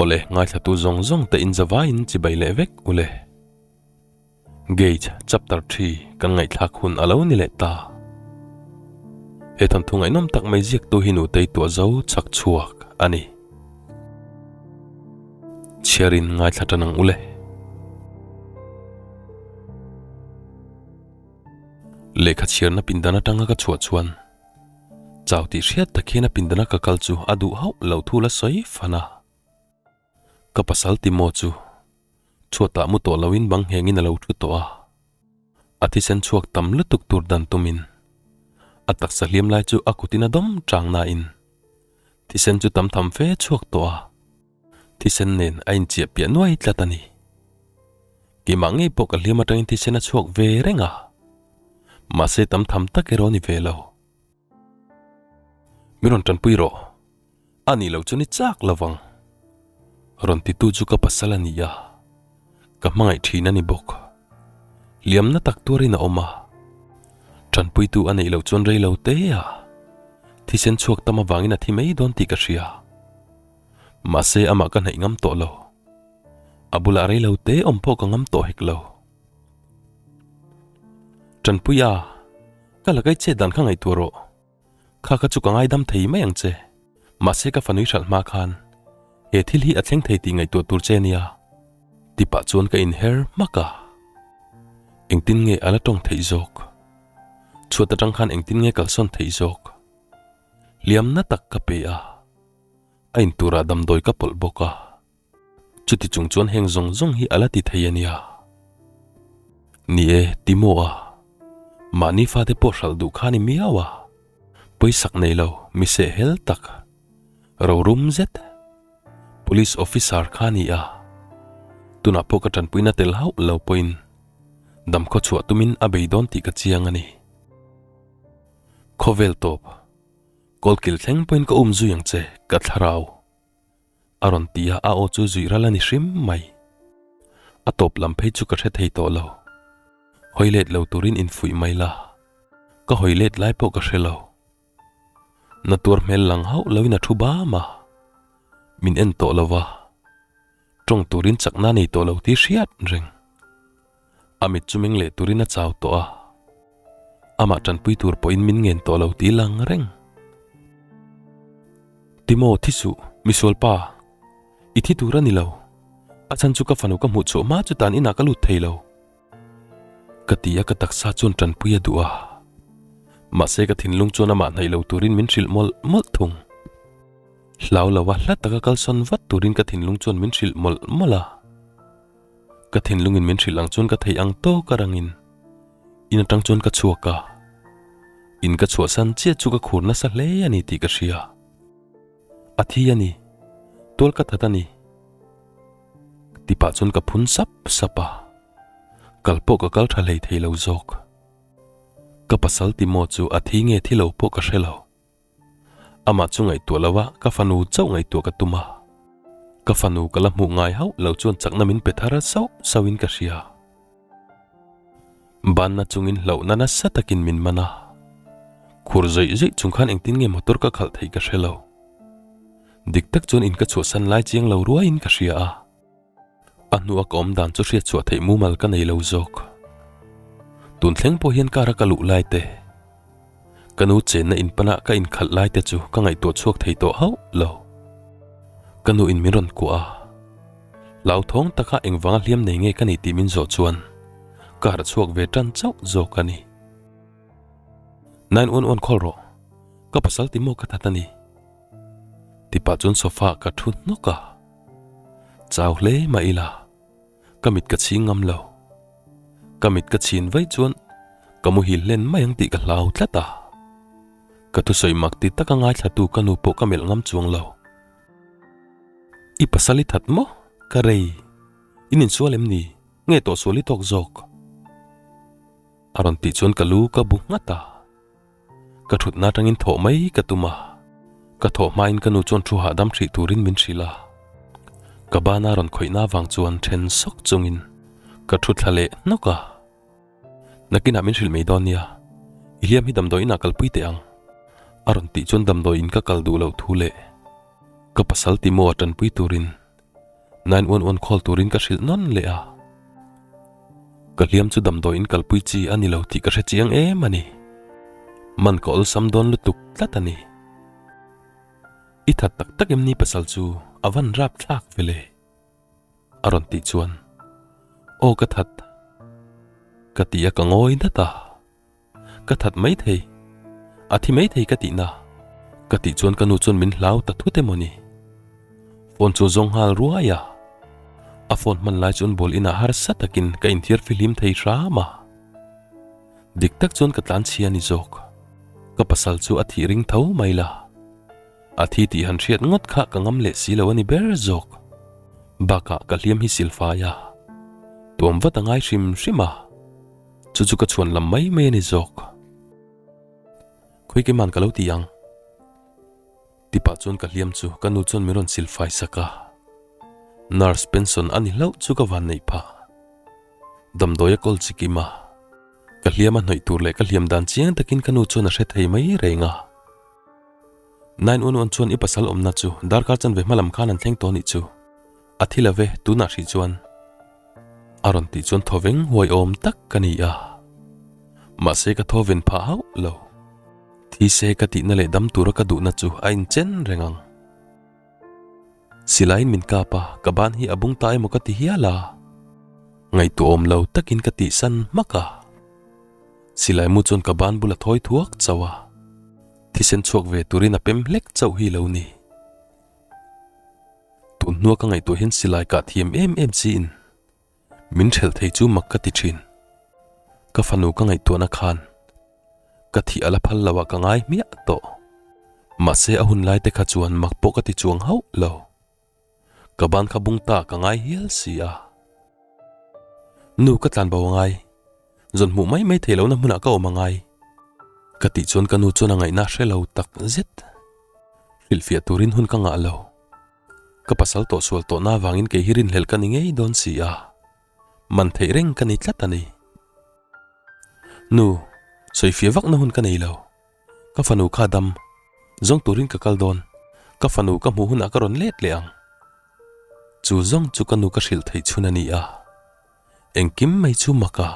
Awle, ngaithlatu zawng zawng te in zavaiin chibai leh vek ule. Gauge chapter thi kan ngaihthlak hun a lo ni leh ta. He thawnthu ngaihnawm tak mai ziaktu hi nutei tuah zo chhak chhuak a ni. Chhiarin ngaithla tan ang ule. Lehkha chhiarna pindan atanga ka chhuah chuan chau tih hriat tak hian a pindana ka kal chu a duh hauh lo thu la sawi fan a. Ka pasal Timo chu chhuatah mu tawh loin bang nghengin a lo thu tawh a. A thisen chhuak tam lutuk tur dan tumin a taksa hliam lai chu a kutin a dawm chang nain thisen chu tam tham fe chhuak tawh a. Thisen nen a inchiah piah nuai tlat a ni. Keimah ngei pawh ka hliam atangin thisen a chhuak ve reng a, mahse tam tham tak erawh a ni ve lo. Mi rawn tanpui rawh, a nih loh chu ni chak lo vang. Rawn titu chu ka pasal a ni a, ka hmangaih thin a ni bawk. Hliamna tak tuarin a awm a, tanpuitu a neih loh chuan rei lo te a, thisen chhuak tam avangin a thi mai dawn tih ka hria. Mahse amah ka hnaih ngam tawh lo. A bulah rei lo te awm pawh ka ngam tawh hek lo. Tanpui a, ka la kai chet dan kha ngaihtuah rawh. Kha kha chu ka ngaidam thei mai ang che. Mahse ka fanui hralh hma khan he thil hi a thleng thei tih ngaihtuah tur che nia. Ti pah chuan ka inher hmak a. Engtin nge a la tawng theih zawk? Chhuat atang khan engtin nge kalsawn theih zawk? Hliamna tak ka pe a. A inturah damdawi ka pawlh bawk a, chuti chung chuan heng zawng zawng hi a la ti thei a nia. Ni e, Timo a, mahni fate pawh hralh duh kha a ni miau a, pawisak nei lo, mi sehhel tak, rorum zet, Police Officer kha a ni a, tunah pawh ka tanpuina tel hauh lo pawhin damkhaw chhuah tumin a bei dawn tih ka chiang a ni. Khawvel tawp. Kawlkil thleng pawhin ka um zui ang che, ka thlarau. A rawn ti a, a aw chu zuih ral a ni hrim mai. A tawp lam phei chu ka hre thei tawh lo. Hawi let lo turin infuih mai la, ka hawi let lai pawh ka hre lo. Na tuar hmel lang hauh loin a thu bam a, min en tawh lo va, tawng turin chakna nei tawh lo tih hriat reng. A mit chu meng leh turin a chau tawh a, amah tanpui tur pawhin min ngen tawh lo tih lang reng. Timo, thi suh, misual pa, i thi tur a ni lo. A chhan chu ka fanu ka hmuh chhuah hma chu tan inah ka lut thei lo. Ka ti a, ka taksa chuan tanpui a duh a, mahse ka thinlung chuan amah hnaih lo turin min hrilh mawlh mawlh thung. Hlau lo a, hla taka kalsawn vat turin ka thinlung chuan min hrilh mawlh mawlh a. Ka thinlungin min hrilh ang chuan ka theih ang tawk a rangin in atang chuan ka chhuak a, in ka chhuahsan chiah chu ka khur nasa hle a ni tih ka hria. A thi a ni, tual ka that a ni ti pah chuan ka phun sap sap a, kal pawh ka kal tha hlei thei lo zawk. Ka pasal Timo chu a thi nge thi lo pawh ka hre lo. Amah chu ngaihtuah lo a, ka fanu chauh ngaihtuah ka tum a. Ka fanu ka la hmuh ngai hauh lo chuan chakna min pe thar sauh sauhin ka hria. Banna chungin hlauhna nasa takin min man a. Khur zawih zawih chung khan engtin nge motor ka khalh theih ka hre lo. Dik tak chuan in ka chhuahsan lai chiang lo ruaiin ka hria a. A hnua ka awm dan chu hriat chhuah theih mumal ka nei lo zawk. Tun thleng pawh hian car a ka luh lai te, ka nu chenna in pana ka inkhalh lai te chu ka ngaihtuah chhuak thei tawh hauh lo. Ka nu in min rawn kuah a, hlauthawng taka engvanga hliam nei nge ka ni tih min zawh chuan ka harh chhuak ve tan chauh zawk a ni. 911 call rawh, ka pasal ti maw ka that a ni? Ti pah chuan sofa ah ka thu hnawk a. Chau hle mah ila, ka mit ka chhing ngam lo. Ka mit ka chhin vaih chuan ka muhil hlen mai ang tih ka hlau tlat a. Ka thusawi mak ti taka ngaithlatu ka nu pawh ka melh ngam chuang lo. I pasal i that maw? Ka rei. In insual em ni? Nge tawh sual i tawk zawk? A rawn tih chuan ka lu ka bu nghat a. Ka thutna atangin thawh mai ka tum a, ka thawh hmain ka nu chuan thu hahdam hrih turin min hrilh a. Ka bana rawn khawihna avang chuan then sawk chungin ka thu thla leh hnawk a. Nakinah min hrilh mai dawn nia, i hliam hi damdawi inah kalpui teh ang, a rawn tih chuan damdawi in ka kal duh loh thu leh ka pasal Timo a tanpui turin. 911 call turin ka hrilh nawn leh a. Ka hliam chu damdawiin kalpui chi a ni lo tih ka hre chiang em a ni. Man ka awlsam dawn lutuk tlat a ni. I that tak tak em ni pasal chu a van rap thlak ve le? A rawn tih chuan aw ka that ka ti a ka ngawi dat a. Ka that mai thei, a thi mai thei ka tihna ka tih chuan ka nu chuan min hlau ta thut emaw ni. Phone chu zawng nghal ruai a, a phone hman lai chuan ball inah harsa takin ka inthiar fihlim thei hram a. Dik tak chuan ka tlan chhia ni zawk. Ka pasal chu a thih ring tho mai la. A thi tih han hriat ngawt kha ka ngam leh si lo a ni ber zawk. Bakah ka hliam hi silfai a, tuam vat a ngai hrim hrim a. Chu chu ka chhuan lam mai mai a ni zawk. Khawi keiman ka lo ti ang. Tipah chuan ka hliam chu ka nu chuan min rawn silfai sak a. Nurse pension a ni hlauh chu ka van neih phah. Damdawi a kawl chi kim a. Ka hliam a hnawih tur leh ka hliam dan chiang takin ka nu chuan a hre thei mai reng a. 911 chuan i pasal awmna chu darkar chanve hma lam khan an thleng tawh nih chu. A thi love tunah hrih chuan. A rawn tih chuan thawveng huai awm tak ka ni a. Mahse ka thawven phah hauh lo. Thi se ka tihna leh dam tura ka duhna chu a inchen reng ang. Silaiin min kap a, ka ban hi a bung ta emaw ka ti hial a. Ngaihtuahawm lo takin ka tihsan hmak a. Silai mu chuan ka ban bul a thawi thuak chauh a. Thisen chhuak ve turin a pem hlek chauh hi lo ni. Tun hnua ka ngaihtuah hian silai kah thiam em em siin min hrelh thei chu mak ka ti thin. Ka fanu ka ngaihtuahna khan ka thih a la phal lo ah ka ngai hmiah tawh. Mahse a hun lai te kha chuan mak pawh ka ti chuang hauh lo. Ka ban kha bung ta ka ngai hial si a. Nu ka tlan bo a ngai. Zawn hmuh mai mai theih lohna hmunah ka awm a ngai. Ka tih chuan ka nu chuan a ngaihna hre lo tak zet. Hrilhfiah turin hun ka ngah lo. Ka pasal tawh sual tawhna avangin kei hi rinhlelh ka ni ngei dawn si a. Man theih reng ka ni tlat a ni. Nu, sawifiah vakna hun ka nei lo. Ka fanu kha dam. Zawng turin ka kal dawn. Ka fanu ka hmuh hunah ka rawn let leh ang. Chu zawng chu ka nu ka hrilh theih chhun a ni a. Engkim mai chu mak a.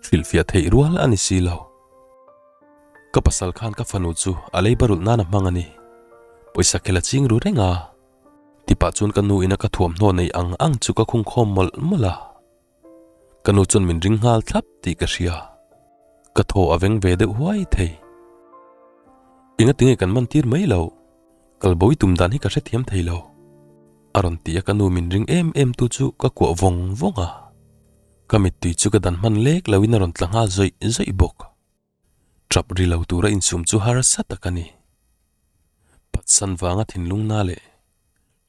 Hrilhfiah theih rual a ni si lo. Ka pasal khan ka fanu chu a leiba rulh nan a hmang a ni. Pawisa khel a ching ru reng a. Tipah chuan ka nu ina ka thuamhnaw nei ang ang chu ka khung khawm mawlh mawlh a. Ka nu chuan min ring nghal thlap tih ka hria. Ka thaw a veng ve deuh huai thei. Engatinge kan man tir mai lo? Kalbawi tum dan hi ka hrethiam thei lo. A rawn ti a ka nu min ring em em tu chu ka kuah vawng vawng a. Ka mittui chu ka dan hman lek lo in a rawn tla nghal zawih zawih bawk. Tap ri lo tura insum chu harsa tak a ni. Patsan vanga thinlung na leh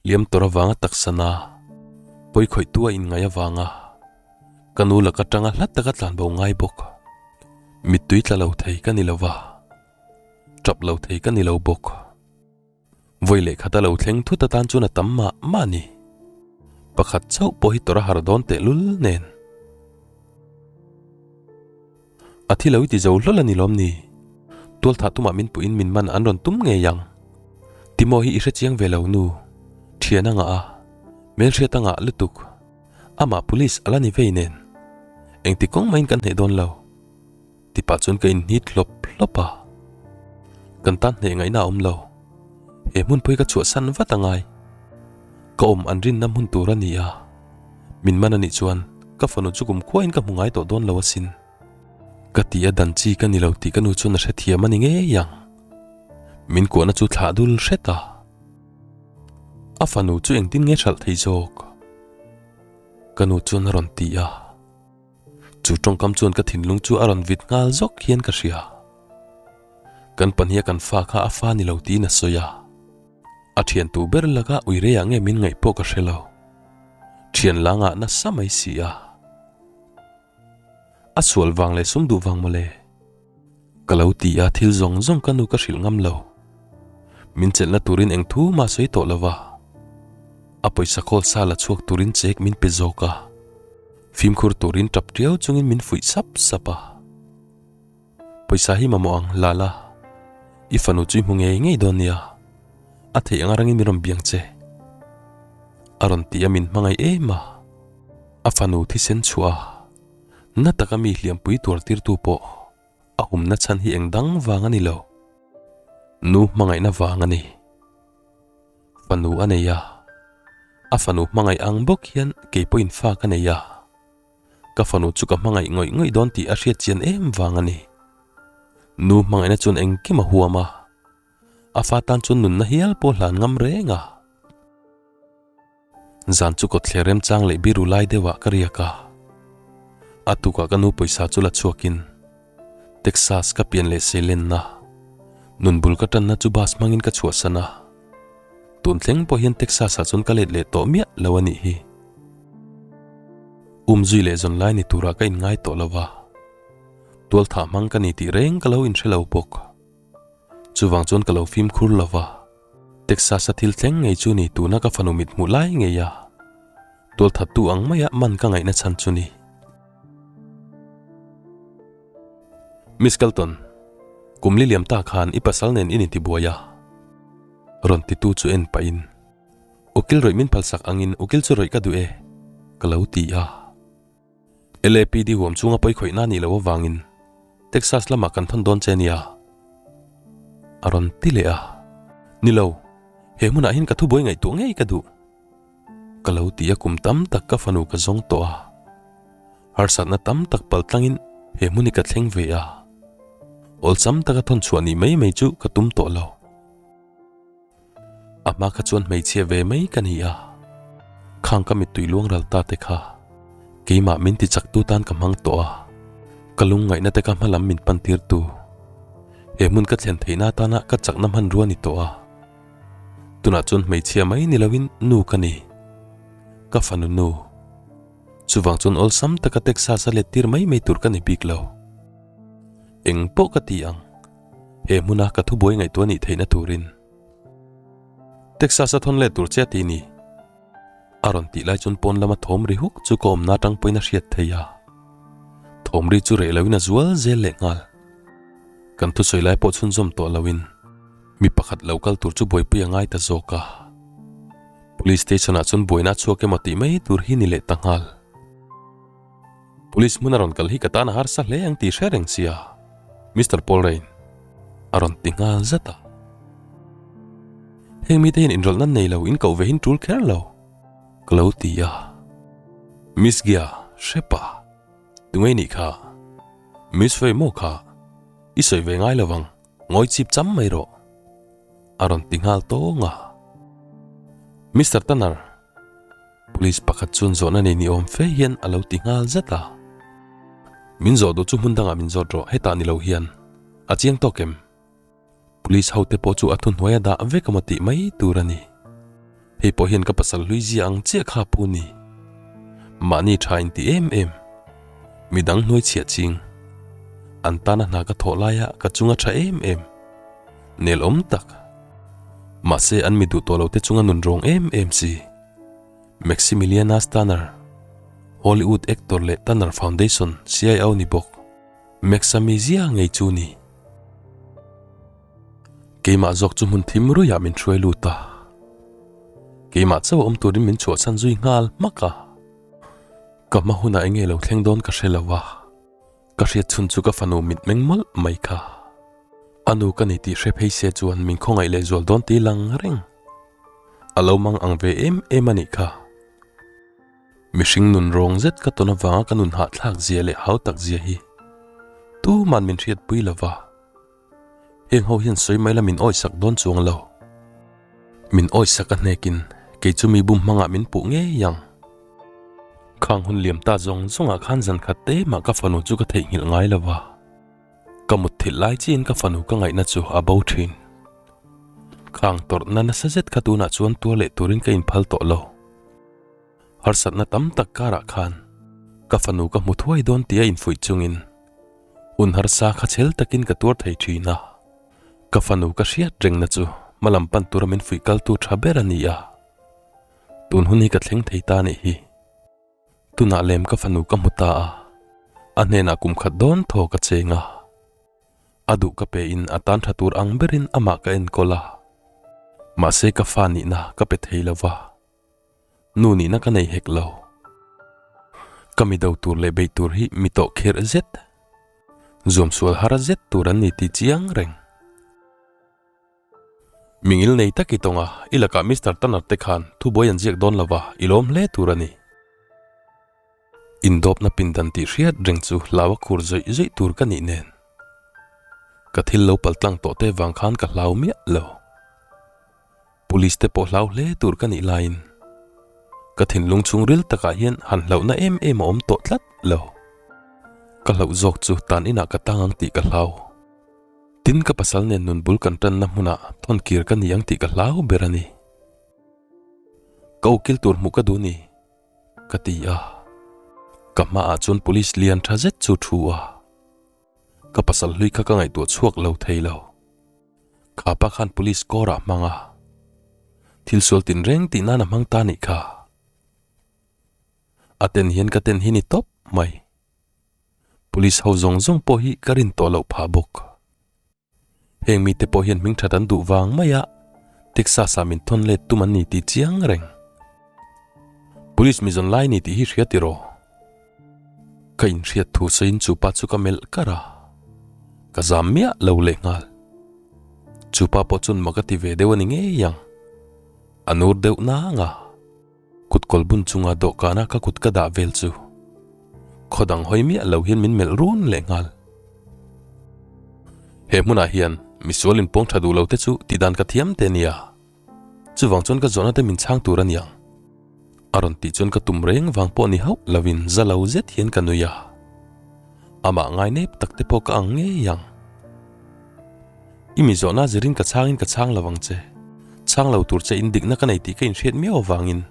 liam tawr avanga taksa na, pawi khawihtu a inngaih avanga ka nu laka tanga hla taka tlanbo ngai bawk. Mittui tla lo thei ka ni lo va, tap lo thei ka ni lo bawk. Vawi leh khat a lo thleng thut atan chuan a tam mah mah a ni. Pakhat chauh pawh hi tawrh a har dawn tehlul nen. A thi lo i ti zo hlawl a ni lawm ni? Tualthah tumah min puhin min man an rawn tum ngei ang. Timo hi i hre chiang ve lo nu. Thian a ngah a, hmelhriat a ngah lutuk. Amah police a la ni vei nen. Engti kawng mahin kan hneh dawn lo. Tipah chuan ka inhnit hlawp hlawp a. Kan tan hneh ngaihna a awm lo. He hmun pawh hi ka chhuahsan vat a ngai. Ka awm an rinna hmun tur a ni a. Min man a nih chuan ka fanu chu kum khuain ka hmu ngai tawh dawn lo asin. Ka ti a dan chi ka ni lo tih ka nu chuan a hrethiam a ni ngei ang. Min kuahna chu thlah dul hret a. A fanu chu engtin nge hralh thei zawk? Ka nu chuan a rawn ti a. Chu tawngkam chuan ka thinlung chu a rawn vit nghal zawk hian ka hria. Kan pahniha kan fa kha a fa ni lo tiin a sawi a. A thian tu ber laka ui reiah nge min ngaih pawh ka hre lo. Thian la ngah nasa mai si a. A sual vang leh sum duh vang mawle. Ka lo ti a thil zawng zawng ka nu ka hrilh ngam lo. Min chelhna turin eng thu mah sawi tawh lo va. A pawisa khawl sa la chhuak turin chek min pe zawk a. Fimkhur turin tap tiau chungin min fuih sap sap a. Pawisa hi mamawh ang la la. I fanu chu i hmu ngei ngei dawn nia. A theih anga rangin min rawn biang che. A rawn ti a min hmangaih em a, a fanu thisen chhuah a, na taka mi hliampui tuar tirtu pawh a humna chhan hi eng dang vang a ni lo. Nu hmangaihna vang a ni. Fanu a nei a, a fanu hmangaih ang bawk hian kei pawhin fa ka nei a, ka fanu chu ka hmangaih ngawih ngawih dawn tih a hriat chian em vang a ni. Nu hmangaihna chuan engkim a huam a, a fa tan chuan nunna hial pawh hlan ngam reng a. Zan chu kawtthler remchang leh biru lai deuhah ka riak a. A tukah ka nu pawisa chu la chhuakin Texas ka pian leh seilenna, nun bul ka tanna chu bus hmangin ka chhuahsan a. Tun thleng pawh hian Texas ah chuan ka let leh tawh miah lo a nih hi. Umzui leh zawn lai ni turah ka inngai tawh lo va, tualthah hmang ka ni tih reng ka lo inhre lo bawk. Chuvang chuan ka lo fimkhur lo va, Texas-a thil thleng ngei chu ni tuna ka fanu mit hmuh lai ngei a, tualthattu ang maia man ka ngaihna chhan chu ni. Miss Kelton, kum li liam ta khan i pasal nen i intibuai a, rawn titu chu en pahin, Ukil rawih min phalsak angin ukil chu rawih ka duh e, ka lo ti a. LAPD huam chunga pawi khawihna a nih loh avangin Texas lamah kan thawn dawn che nia. A rawn ti leh a. Ni lo, he hmunah hian ka thubuai ngaihtuah ngei ka duh. Ka lo ti a kum tam tak ka fanu ka zawng tawh a. Harsatna tam tak pal tlangin he hmun hi ka thleng ve a. Awlsam taka thawn chhuah nih mai mai chu ka tum tawh lo. A hma kha chuan hmeichhia ve mai ka ni a, khang ka mittui luang ral ta te kha keimah min ti chak tu tan ka hmang tawh a, ka lungngaihna te kha hma lam min pan tir tu, he hmun ka thlen theihna atana ka chakna hmanrua ni tawh a, tunah chuan hmeichhia mai ni loin nu ka ni, ka fanu nu, chuvang chuan awlsam taka Texas a let tir mai mai tur ka ni bik lo, eng pawh ka ti ang. He hmuna ka thubuai ngaihtuah nih theihna turin Texas a thawn let tur che a ti ni. A rawn tih lai chuan pawn lama thawm ri huk chu ka awmna atang pawhin a hriat thei a. Thawm ri chu reh loin a zual zel leh nghal. Kan thusawi lai pawh chhunzawm tawh loin mi pakhat lo kal tur chu buaipui a ngai ta zawk a. Police station ah chuan buaina a chhuak emaw tih mai tur hi ni leh ta nghal. Police hmun a rawn kal hi ka tan a harsa hle ang tih hre reng sia, Mister Paul Rain a rawn ti nghal zat a. Heng mite hian inrawlh nan nei lo, in koh ve hin tul kher lo, ka lo ti a. Miss Gia, hrepa, tunge nih kha? Miss Fei maw kha? I sawi ve ngai lo vang, ngawi chip cham mai rawh, a rawn ti nghal tawng a. Mister Tanner, Police pakhat chuan zawhna nei ni awm fe hian a lo ti nghal zat a. Min zawh duh chu hmun dangah min zawt rawh, hetah ni lo hian. A chiang tawk em? Police hote pawh chu a thuhnuai a dah vek emaw tih mai tur a ni. Hei pawh hian ka pasal hlui zia ang chiah kha a pu ni. Mahni tha in ti em em. Midang hnuai chhiah ching. An tana hna ka thawh laia ka chunga tha em em. Nel awm tak. Mahse an mi duh tawh lo te chunga nun rawng em em si. Maximilianus Tanner, Hollywood actor leh Tanner Foundation CIO ni bawk. Max-a mizia ngei chu ni. Keimah zawk chu hmun thim ruiah min hruai lut a. Keimah chauh awm turin min chhuahchhan zui nghal hmak a. Ka hma hunah enge lo thleng dawn ka hre lo a. Ka hriat chhun chu ka fanu mitmeng mawlh mai kha. A nu ka ni tih hre phei se chuan min khawngaih leh zual dawn ti lang reng. A lo mang ang ve em em a nih kha. Mihring nun rawng zet ka tawn avanga ka nun hahthlak zia leh hau tak zia hi tuman min hriatpui lo va. Heng ho hian sawi mai la min awisak dawn chuang lo. Min awisak a hnekin kei chu mi bum hmangah min puh ngei ang. Khang hun liam ta zawng zawngah khan zan khat te mah ka fanu chu ka theihnghilh ngai lo va. Ka mutthilh lai chiin ka fanu ka ngaihna chu a bo thin. Khang tawrhna nasa zet kha tunah chuan tuar leh turin ka inphal tawh lo. Harsatna tam tak karah khan ka fanu ka hmu thuai dawn tia infuih chungin hun harsa kha chhel takin ka tuar thei thin a. Ka fanu ka hriat rengna chu hmalam pan tura min fuih kaltu tha ber a ni a. Tun hun hi ka thleng thei ta nih hi. Tunah lem ka fanu ka hmu ta a, a hnenah kum khat dawn thaw ka cheng a. A duh ka pe in a tan tha tur ang berin amah ka enkawl a. Mahse ka fa nihna ka pe thei lo va. Nu nihna ka nei hek lo. Ka mi do tur leh beih tur hi mi tawh kherh zet, zuam sual har zet tur an ni tih chiang reng. Mingil nei tak i tawng a, i lakah Mister Tanner te khan thubuai an ziak dawn lova i lawm hle tur a ni. Indawpna pindan tih hriat reng chu hlau a khur zawih zawih tur ka nih nen. Ka thil lo paltlang tawh te vang khan ka hlau miah lo. Police te pawh hlau hle tur ka nih laiin ka thinlung chhungril takah hian han hlauhna em em a awm tawh tlat lo. Ka hlauh zawk chu tan inah ka tang ang tih ka hlau. Tin ka pasal nen nun bul kan tanna hmunah thawn kir ka ni ang tih ka hlau ber a ni. Ka ukil tur hmuh ka duh ni. Ka ti a. Ka hmaah chuan police lian tha zet chu thu a. Ka pasal hlui kha ka ngaihtuah chhuak lo thei lo. Kha pa khan police kawr ah hmang a. Thil sual tin reng tih nan a hmang ta nih kha. A ten hian ka ten hi ni tawp mai. Police ho zawng zawng pawh hi ka rin tawh loh phah bawk. Heng mite pawh hian hming that an duh vang mai a, Texas ah min thawn let tum an ni tih chiang reng. Police mi zawn lai ni tih hi hria tiraw? Ka inhriat thu sawiin chu pa chu ka melh kar a, ka zam miah lo leh nghal. Chu pa pawh chuan mak a ti ve deuh a ni ngei ang. A nur deuh nang a. Kut kawl bun chunga dawhkana ka kut ka dah vel chu khaw dang hawi miah lo hian min melh run leh nghal. He hmunah hian misual inpuang tha duh lo te chu tihdan ka thiam te nia. Chuvang chuan ka zawhna te min chhang tur a niang. A rawn tih chuan ka tum reng vang pawh ni hauh lovin za lo zet hian ka nui a. Amah ngai nep tak te pawh ka ang ngei ang. I mi zawhna zirin ka chhangin ka chhang lo ang che. Chhang lo tur che in dikna ka nei tih ka inhriat miau avangin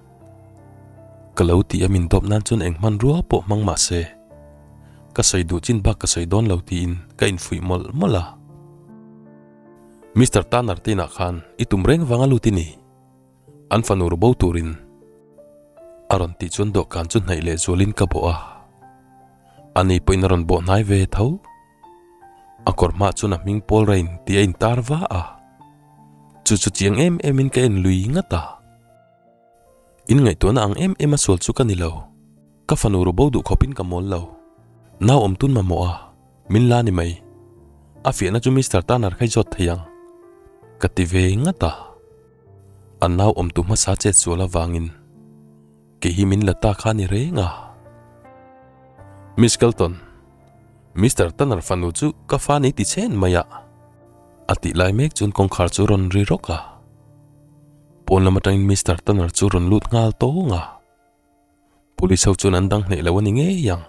ka lo tih a min dawp nan chuan eng hmanrua pawh hmang mah se ka sawi duh chin bak ka sawi dawn lo tiin ka infuih mawlh mawlh a. Mister Tanner te inah khan i tum reng vanga lut i ni. An fanu ru bo turin a rawn tih chuan dawhkan chu hnaih leh zualin ka bawh a. Ani pawhin a rawn bawh hnai ve tho. A kawr hmah chuan a hming Paul Rain tih a intar va a, chu chu chiang em em in ka en lui ngat a. In ngaihtuahna ang em em a sual chu ka ni lo, ka fanu ru bo duh khawp in ka mawl lo. Nau awm tun mamawh a, min la ni mai. A fiahna chu Mister Tanner kha i zawt thei ang, ka ti ve ngat a. A nau awm tu hmasa chet sual avangin kei hi min la ta kha a ni reng a. Miss Kelton. Mister Tanner fanu chu ka fa ni ti chen mai a, a tih lai mek chuan kawngkhar chu rawn ri rawk a. Pawn lam atangin Mister Tanner chu rawn lut nghal tawng a. Police ho chuan an dang hneh lo a ni ngei ang.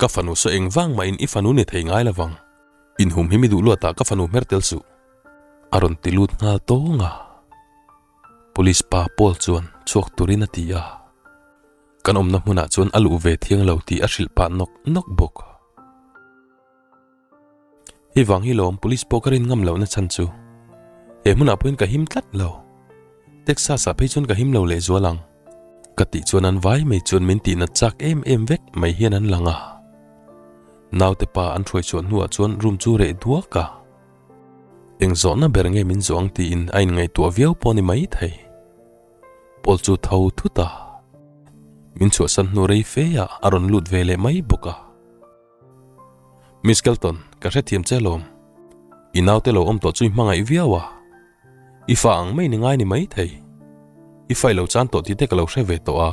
Ka fanu saw eng vang mahin i fanu ni thei ngai lovang. Inhum hi mi duh luatah ka fanu hmer tel suh. A rawn ti lut nghal tawng a. Police pa Paul chuan chhuak turin a ti a. Kan awmna hmunah chuan a luh ve thiang lo tih a hrilh pah nawk nawk bawk. Hei vang hi lawm police pawh ka rin ngam lohna chhan chu. He hmunah pawhin ka him tlat lo. Texas ah phei chuan ka him lo lehzual ang. Ka tih chuan an vai mai chuan min tih nat chak em em vek mai hian an lang a. Naute pa an hruai chhuah hnuah chuan room chu reh duak a. Eng zawhna ber nge min zawh ang tiin a inngaihtuah viau pawh a ni maithei. Paul chu tho thut a, min chhuahsan hnu rei fe ah a rawn lut ve leh mai bawk a. Miss Kelton, ka hrethiam che alawm. I naute lo awm tawh chu i hmangaih viau a. I fa ang mai ni ngai ni mai thei. I fa i lo chan tawh tih te ka lo hre ve tawh a,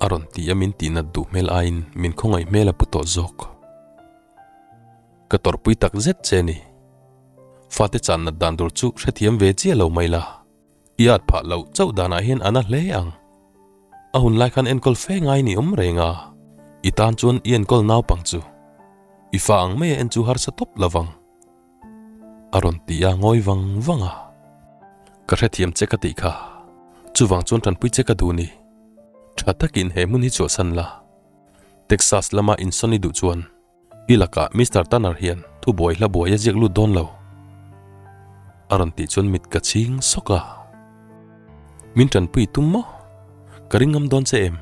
a rawn ti a min tih nat duh hmel aiin min khawngaih hmel a pu tawh zawk. Ka tawrhpui tak zet che ni. Fate chan nat dan tur chu hrethiam ve chiah lo mai la. I at phah loh chauh danah hian a na hle ang. A hun lai khan enkawl fe ngai ni awm reng a, i tan chuan i enkawl naupang chu i fa ang mai a en chu harsa tawp lo vang. A rawn ti a ngawi vang vang a. Ka hrethiam che ka tih kha, chuvang chuan tanpui che ka duh ni. Tha takin he hmun hi chhuahsan la. Texas lama insawn i duh chuan I lakah Mister Tanner hian thubuai hla buai a ziak lut dawn lo. A rawn tih chuan mit ka chhing sawk a. Min tanpui tum maw? Ka ring ngam dawn che em?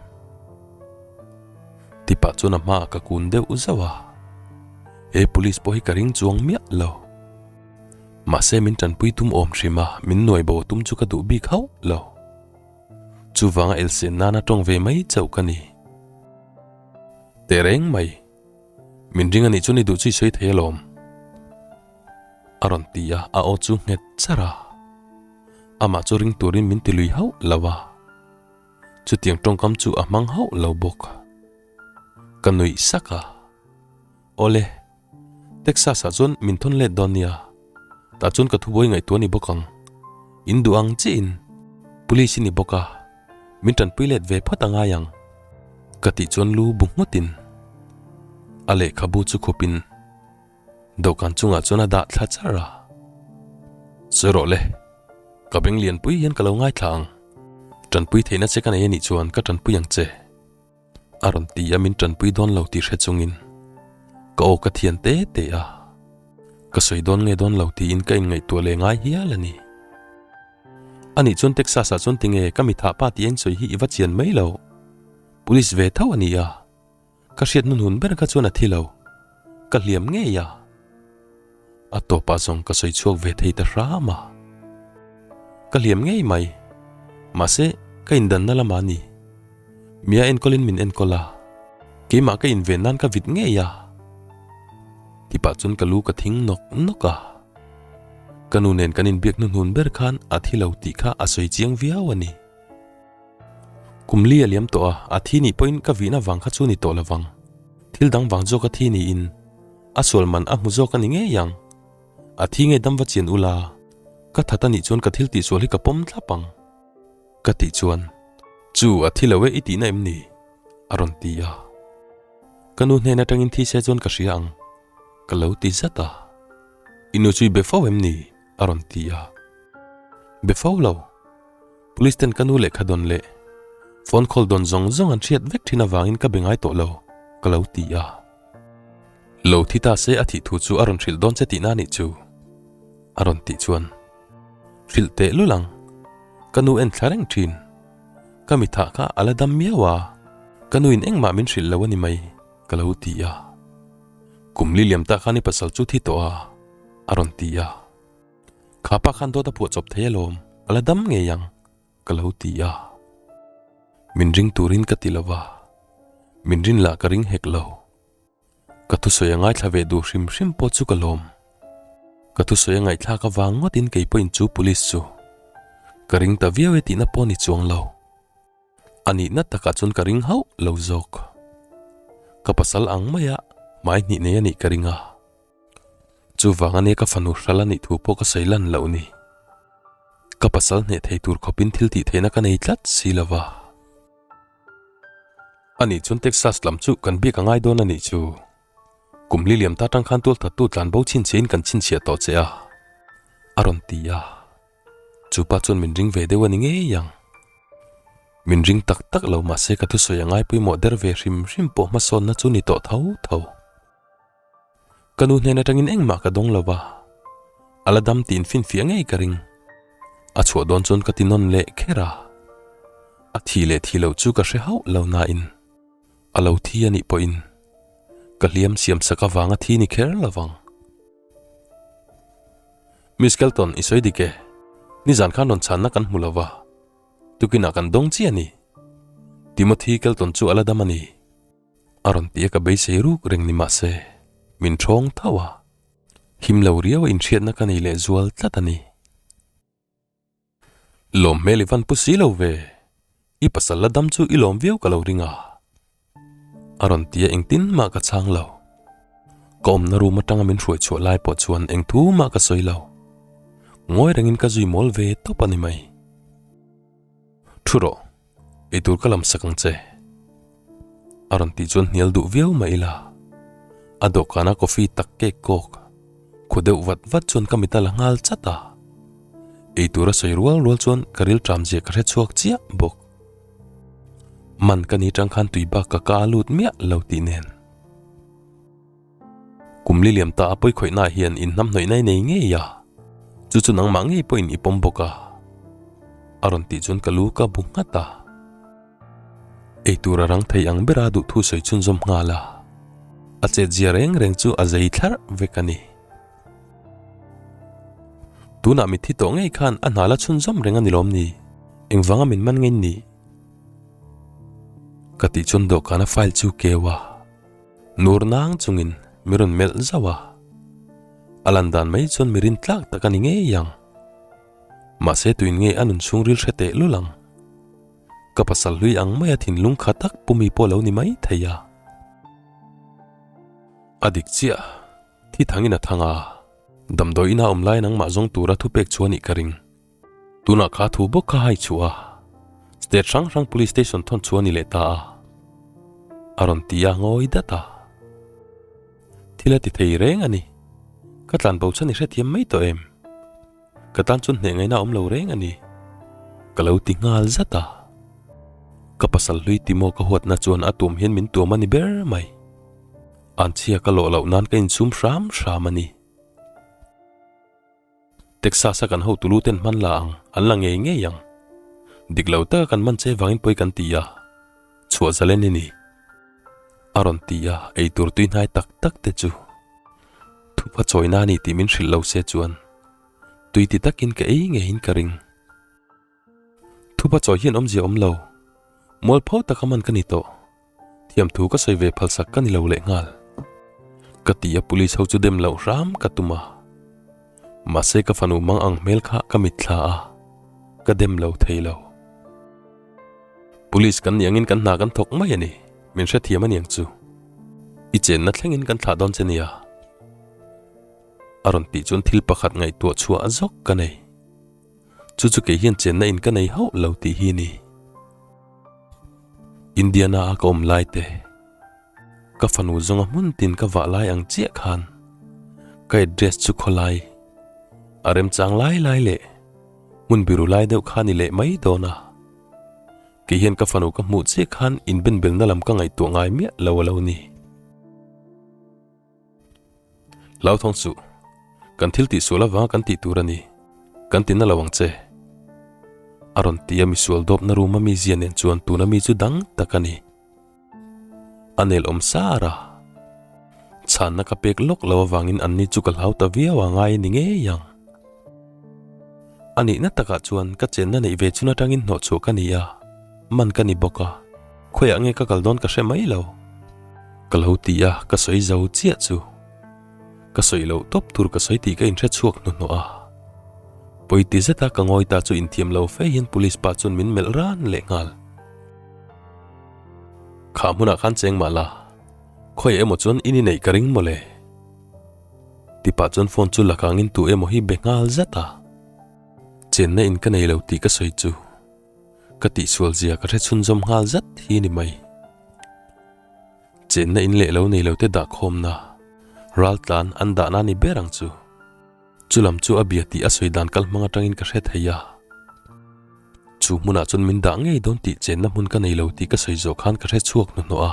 Ti pah chuan a hmaah ka kun deuh zauh a. He police pawh hi ka ring chuang miah lo. Mahse min tanpui tum awm hrim a, min nuai bo tum chu ka duh bik hauh lo. Chuvanga elsen nana tawng ve mai chauh ka ni. Tehreng mai. Min ring anih chuan i duh chu i sawi thei alawm. A rawn ti a, a aw chu nghet char a. Amah chu ring turin min ti lui hauh lo a. Chutiang tawngkam chu a hmang hauh lo bawk. Ka nuih sak a. Awle, Texas ah chuan min thawn let dawn nia. Tah chuan ka thubuai ngaihtuah a ni bawk ang. In duh ang chiah in Police i ni bawk a, min tanpui let ve phawt a ngai ang. Ka tih chuan lu bu nghut in a lehkhabu chu khup in dawhkan chungah chuan a dah thla char a. Sawi rawh le, ka beng lianpui hian ka lo ngaithla ang. Tanpui theihna che ka nei a nih chuan ka tanpui ang che. A rawn ti a, min tanpui dawn lo tih hre chungin ka aw ka thian te te a, ka sawi dawn nge dawn lo tiin ka inngaihtuah leh ngai hial a ni. Anih chuan Texas ah chuan tinge ka mi thah pa tih a insawi hi i va chian mai lo, Police ve tho a ni a, ka hriat hnunhun ber kha chuan a thi lo, ka hliam ngei a. A tawpah zawng ka sawi chhuak ve thei ta hram a. Ka hliam ngei mai. Mahse, ka indanna lamah a ni. Mia enkawlin min enkawl a. Keimah ka inven nan ka vit ngei a. Tipah chuan ka lu ka thing nawk nawk a. Ka nu nen kan inbiak hnuhnun ber khan a thi lo tih kha a sawi chiang viau a ni. Kum li a liam tawh a, a thi nih pawhin ka vihna vang kha chu ni tawh lovang. Thil dang vang zawk a thi niin a sual man a hmu zawk a ni ngei ang. A thi ngei dam va chian ula, ka that a nih chuan ka thil tihsual hi ka pawm thlap ang. Ka tih chuan, Chu, a thi lo e i tihna em ni? a rawn ti a. Ka nu hnen atangin thi se chuan ka hria ang, ka lo ti zat a. I nu chu i be fo em ni? a rawn ti a. Be fo lo. Police ten ka nu lehkha dawn leh phone call dawn zawng zawng an hriat vek thin avangin ka be ngai tawh lo, ka lo ti a. Lo thi ta se a thih thu chu a rawn hrilh dawn che tihna anih chu, a rawn tih chuan hrilh teh lul ang. Ka nu en thla reng thin. Ka mi thah kha a la dam miau a, ka nu in engmah min hrilh lo a ni mai, ka lo ti a. Kum li liam ta khan i pasal chu thi tawh a, a rawn ti a. Kha pa khan dawt a phuah chawp thei alawm, a la dam ngei ang, ka lo ti a. Min ring turin ka ti lo va, min rin lah ka ring hek lo. Ka thusawi a ngaithla ve duh hrim hrim pawh chu ka lawm. Ka thusawi a ngaihthlak avang ngawtin kei pawhin chu police chu ka ring ta viau e tihna pawh ni chuang lo. A nihna takah chuan ka ring hauh lo zawk. Ka pasal ang maia hmai hnih nei a nih ka ring a. Chuvang ania ka fanu hral a nih thu pawh ka sawi lan loh ni. Ka pasal hneh thei tur khawpin thil tih theihna ka nei tlat si lo va. Ani chuan Texas lam chu kan biak a ngai dawn a nih chu. Kum li liam ta tang khan tualthattu tlanbo chhinchhiahin kan chhinchhiah tawh che a, a rawn ti a. Chu pa chuan min ring ve deuh a ni ngei ang. Min ring tak tak lo mahse ka thusawi a ngai pawimawh der ve hrim hrim pawh hmasawnna chu ni tawh tho tho. Ka nu hnen atangin engmah ka dawng lo va, a la dam tiin finfiah ngei ka ring. A chhuah dawn chuan ka ti nawn leh kher a, a thi leh thi loh chu ka hre hauh lo nain a lo thi a nih pawhin ka hliam siam sak avanga thi ni kher lo vang. Miss Kelton, i sawi dik e, nizan khan rawn chhanna kan hmu lo va, tukinah kan dawng chiah a ni. Timothy Kelton chu a la dam a ni. A rawn ti a ka beisei ruk reng ni mahse min thawng tho a, him lo riau a inhriatna ka nei leh zual tlat a ni. Lawm hmel i van pu si lo ve, i pasal la dam chu i lawm viau ka lo ring a. A rawn ti a engtin mah ka chhang lo. Ka awmna room atanga min hruai chhuah lai pawh chuan eng thu mah ka sawi lo. Ngawi rengin ka zui mawl ve tawp a ni mai. Thu rawh. Eitur ka lam sak ang che. A rawn tih chuan hnial duh viau mah ila, a dawhkana coffee tak kek kawk khu deuh vat vat chuan ka mit a la nghal chat a. Eitur a sawi rual rual chuan ka ril ṭam zia ka hre chhuak chiah bawk. Man ka ni ṭang khan tui bak ka ka a lut miah lo tih nen. Kum li liam ta a pawi khawihnaah hian in hnam hnawih nai nei ngei a, chu chu nangmah ngei pawhin i pawm bawk a, a rawn tih chuan ka lu ka bu nghat a. Eitur a rang thei ang bera duhthu sawi chhunzawm nghal a, a chetzia reng reng chu a zei thlarh vek a ni. Tunah mitthi tawh ngei khan a hna la chhunzawm reng a ni lawm ni? Engvanga min man ngei ni? Ka tih chuan dawhkana file chu keu a, nur nang chungin mi rawn melh zauh a. A lan dan mai chuan mi rin tlak tak a ni ngei ang. Mahse tuin nge a nun chhungril hre teh lul ang. Ka pasal hlui ang maia thinlung kha tak pumi pawh lo ni mai thei a. A dik chiah, thi thangin a thang a, damdawi ina awm lai nangmah zawng tura thupek chu a nih ka ring. Tunah kha thu bawk kha hai chhuah a, state hrang hrang police station thawn chu a ni leh ta a, a rawn ti a ngawi dat a. Thil a ti thei reng a ni. Ka tlan bo chuan i hrethiam mai tawh em? Ka tan chuan hneh ngaihna a awm lo reng a ni. Ka lo ti nghal zat a. Ka pasal hlui Timo ka huatna chuan a tuam hian min tuam a ni ber mai. Anchhia ka lawh loh nan ka insum hram hram a ni. Texas a kan hotu lu ten hman la ang, an la ngei ngei ang. Dik lo taka kan man che vangin pawi kan ti a, chhuah zalen i ni. A rawn ti a, eitur tui hnai tak tak te chu thupa chawina a ni tih min hrilh lo se chuan tui ti takin ka ei ngeiin ka ring. Thupa chawi hian awmzia awm lo, mualpho taka man ka ni tawh. Thiamthu ka sawi ve phalsak ka ni lo leh nghal. Ka ti a police ho chu dem loh hram ka tum a. Mahse ka fanu mang ang hmel kha ka mitthla a, ka dem lo thei lo. Police kan nih angin kan hna kan thawk mai a ni, min hrethiam a niang chu. I chenna thlengin kan thlah dawn che nia. A rawn tih chuan thil pakhat ngaihtuah chhuah zawk ka nei. Chu chu kei hian chenna in ka nei hauh lo tih hi ni. Indiana a ka awm lai te, ka fanu zawnga hmun tin ka vah lai ang chiah khan ka address chu khawlai a remchang lai lai leh hmun biru lai deuh kha ni leh mai dawn a. Kei hian ka fanu ka hmuh chiah khan inbenbelna lam ka ngaihtuah ngai miah lo a lo ni. Hlauthawng suh, kan thil tih sual avanga kan tih tur a ni, kan ti na lo ang che. A rawn ti a misual dawpna room a mizia nen chuan tuna mi chu dang tak a ni. A nel awm sar a, chhanna ka pek lawk lo avangin anni chu ka hlau ta viau a ngai a ni ngei ang. A nihna takah chuan ka chenna neih ve chun atangin hnawhchhuah ka ni a, man ka ni bawk a, khawiah nge ka kal dawn ka hre mai lo. Ka lo ti a, ka sawi zo chiah chu. Ka sawi loh tawp tur ka sawi tih ka inhre chhuak hnuhnawh a. Pawi ti zeta ka ngawi ta chu inthiam lo fe hian police pa chuan min melh ran leh nghal. Kha hmunah khan cheng mah la, khawiah emaw chuan in i neih ka ring mawle. Ti pah chuan phone chu la kangin tu emaw hi be nghal zat a. Chenna in ka nei lo tih ka sawi chu ka tihsual zia ka hre chhunzawm nghal zat hi ni mai. Chenna in leh lo nei lo te dah khawmna ral tlan an dahna ni ber ang chu. Chu lam chu a bia tih a sawi dan kal hmang atangin ka hre thei a. Chu hmunah chuan min dah ngei dawn tih chenna hmun ka nei lo tih ka sawi zawh khan ka hre chhuak hnuhnawh a.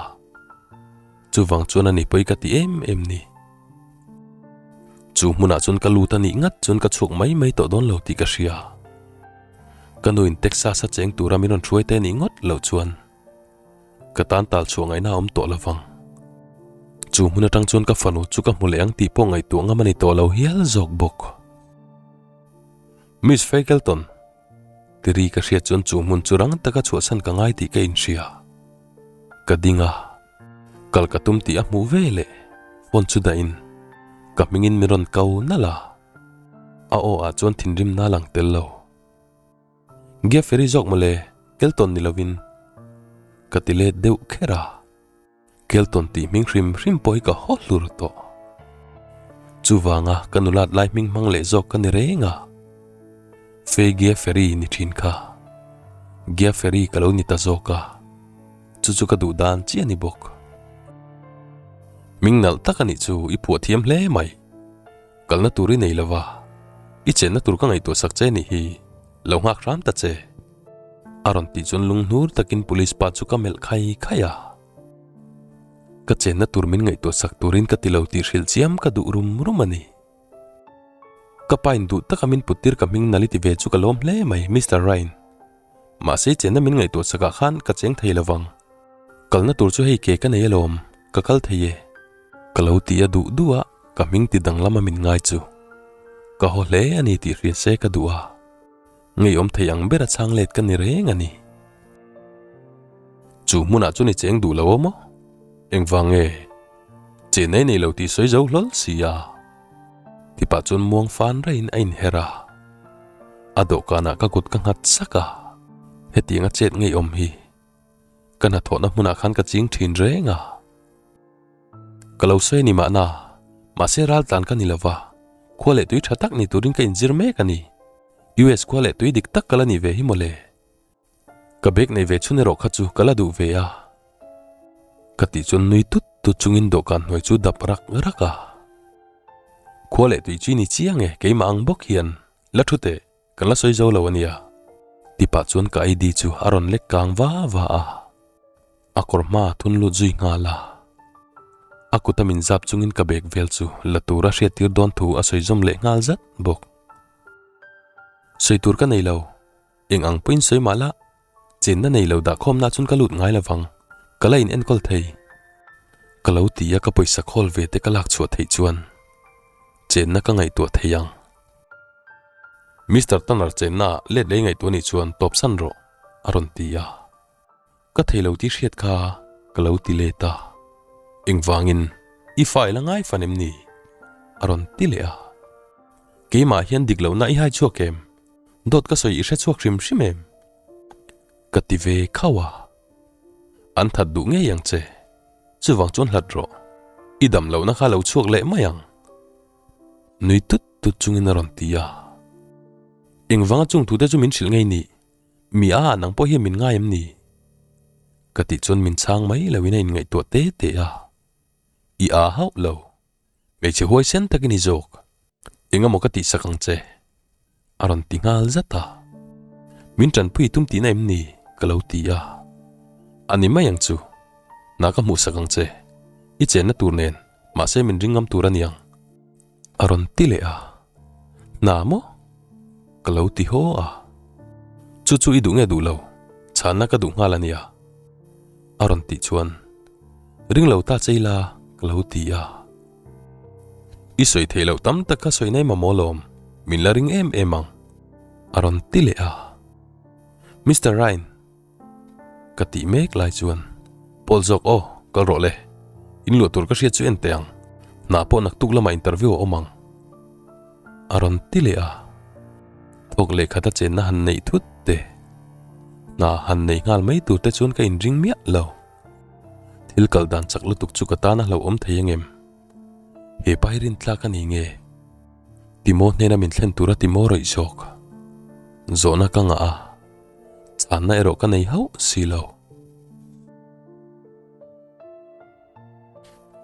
Chuvang chuan a ni pawi ka ti em em ni. Chu hmunah chuan ka lut a nih ngat chuan ka chhuak mai mai tawh dawn lo tih ka hria. Ka nuin Texas a cheng tura min rawn hruai te nih ngawt loh chuan ka tan tal chhuah ngaihna a awm tawh lo vang. Chu hmun atang chuan ka fanu chu ka hmu leh ang tih pawh ngaihtuah ngam a ni tawh lo hial zawk bawk. Miss Fagelton, Tiri ka hriat chuan chu hmun chu rang taka chhuahsan ka ngai tih ka inhria. Ka ding a, kal ka tum tih a hmuh ve leh phone chu dahin ka hmingin min rawn ko nalh a, a aw ah chuan thinrimna a lang tel lo. Geoffrey zawk mawle, Kelton ni lovin ka ti let deuh kher a. Kelton tih hming hrim hrim pawh hi ka haw hlur tawh. Chuvanga ka nulat lai hming hmang leh zawk ka ni reng a. Fei Gia Ferry ni thin kha. Gia Ferry ka lo ni ta zawk a. Chu chu ka duh dan chiah a ni bawk. Hming nalh tak a nih chu i phuah thiam hle mai. Kalna tur i nei lova, i chenna tur ka ngaihtuah sak che nih hi, lo nghak hram ta che. A rawn tih chuan lunghnur takin police pa chu ka melh khai khai a. Ka chenna tur min ngaihtuah sak turin ka ti lo tih hrilh chiam ka duh rum rum a ni. Ka pa in duh taka min put tir ka hming nali ti ve chu ka lawm hle mai Mister Ryan. Mahse chenna min ngaihtuah sakah khan ka cheng thei lovang. Kalna tur chu hei ke ka nei alawm, ka kal thei e. Ka lo ti a duh duh a, ka hming ti danglam a min ngai chu. Ka haw hle a ni tih hria se ka duh a. Ngeiawm thei ang ber a chhang let ka ni reng a ni. Chu hmunah chuan i cheng duh lo aw maw? Engvang nge? Chen ei nei lo tih sawi zo hlawl si a. Tipah chuan muang fan raiin a inher a. A dawhkanah ka kut ka nghat sak a. Hetiang a chet ngeiawm hi ka hnathawhna hmunah khan ka ching thin reng a. Ka lo sawi a ni mahna, mahse raltlan ka ni lo va, khua leh tui tha tak ni turin ka inzir mek a ni. US khua leh tui dik tak ka la ni ve hi mawle. Ka bag nei ve chhun erawh kha chu ka la duh ve a. Ka tih chuan nui tut tut chungin dawhkan hnuai chu dap rak rak a. Khua leh tui chu i ni chiang e, keimah ang bawk hian la thu teh, kan la sawi zo lo a nia. Tipah chuan ka ID chu a rawn lek kang va va a. A kawr hma a thun lut zui nghal a. A kuta min zap chungin ka bag vel chu la tura hriattir dawn thu a sawi zawm leh nghal zat bawk. Sawi tur ka nei lo. Eng ang pawhin sawi mah la, chenna nei lo dah khawmna chuan ka lut ngai lo vang, ka la in enkawl thei. Ka lo ti a ka pawisa khawl ve te ka lak chhuah theih chuan chenna ka ngaihtuah thei ang. Mister Tanner chenna ah let lei ngaihtuah nih chuan tawp san rawh, a rawn ti a. Ka thei lo tih hriat kha ka lo ti let a, engvangin i file a ngai fan em ni? A rawn ti leh a. Keimah hian dik lohna i hai chhuak em? Dawt ka sawi i hre chhuak hrim hrim em? Ka ti ve khauh a. An that duh ngei ang che. Chuvang chuan hlat rawh. I dam lohna kha lo chhuak leh mai ang. Nui tut tut chungin a rawn ti a. Engvanga chung thute chu min hrilh ngei nih? Mi a, nang pawh hian min ngai em ni? Ka tih chuan min chhang mai loin a inngaihtuah te te a. I a hauh lo. Hmeichhe huaisen tak i ni zawk. Eng emaw ka tihsak ang che? A rawn ti nghal zat a. Min tanpui tum tihna em ni? Ka lo ti a. A ni mai ang chu. Na ka hmuhsak ang che. I chenna tur nen, mahse min ring ngam tur a niang. A rawn ti leh a, Hna maw? Ka lo ti haw a, Chu chu i duh nge duh lo, chhanna ka duh nghal a nia. A rawn tih chuan, Ring lo ta che ila ka lo ti a. I sawi theih loh tam tak kha sawi nai mamawh lawm, min la ring em em ang. A rawn ti leh a, Mister Ryan, Ka tih mek lai chuan, Pawl zawk aw, kal rawh le. In luah tur ka hriat chu en teh ang. Hna pawh naktuk lamah interview a awm ang. A rawn ti leh a. Thawk leh khat a chenna han neih thut te, hna han nei nghal mai tur te chuan ka inring miah lo. Thil kal dan chak lutuk chu ka tan a hlauhawm thei ang em? He pa hi rintlak a ni nge? Timo hnena min thlen tura Timo rawih zawk. Zawhna ka ngah a. Chhanna erawh ka nei hauh si lo.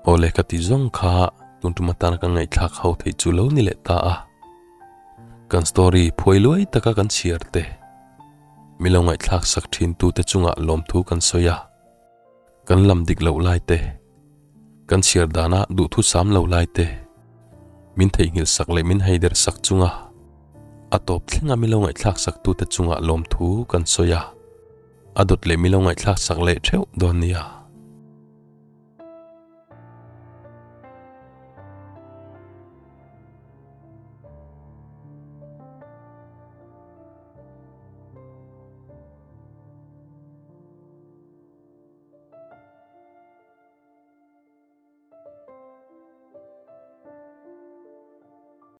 Awle ka ti zawng kha tun tum atana ka ngaihthlak ho theih chu lo ni leh ta a. Kan story phuai luai taka kan chhiar te, mi lo ngaihthlak sak thin tu te chungah lawmthu kan sawi a. Kan lam dik loh lai te, kan chhiar dana duhthu sam lo lai te, min theihnghilh sak leh min heider sak chunga a tawp thlenga milo ngaihthlak sak tute chungah lawmthu kan sawi a, a dawt leh milo ngaihthlak sak leh theuh dawn nia.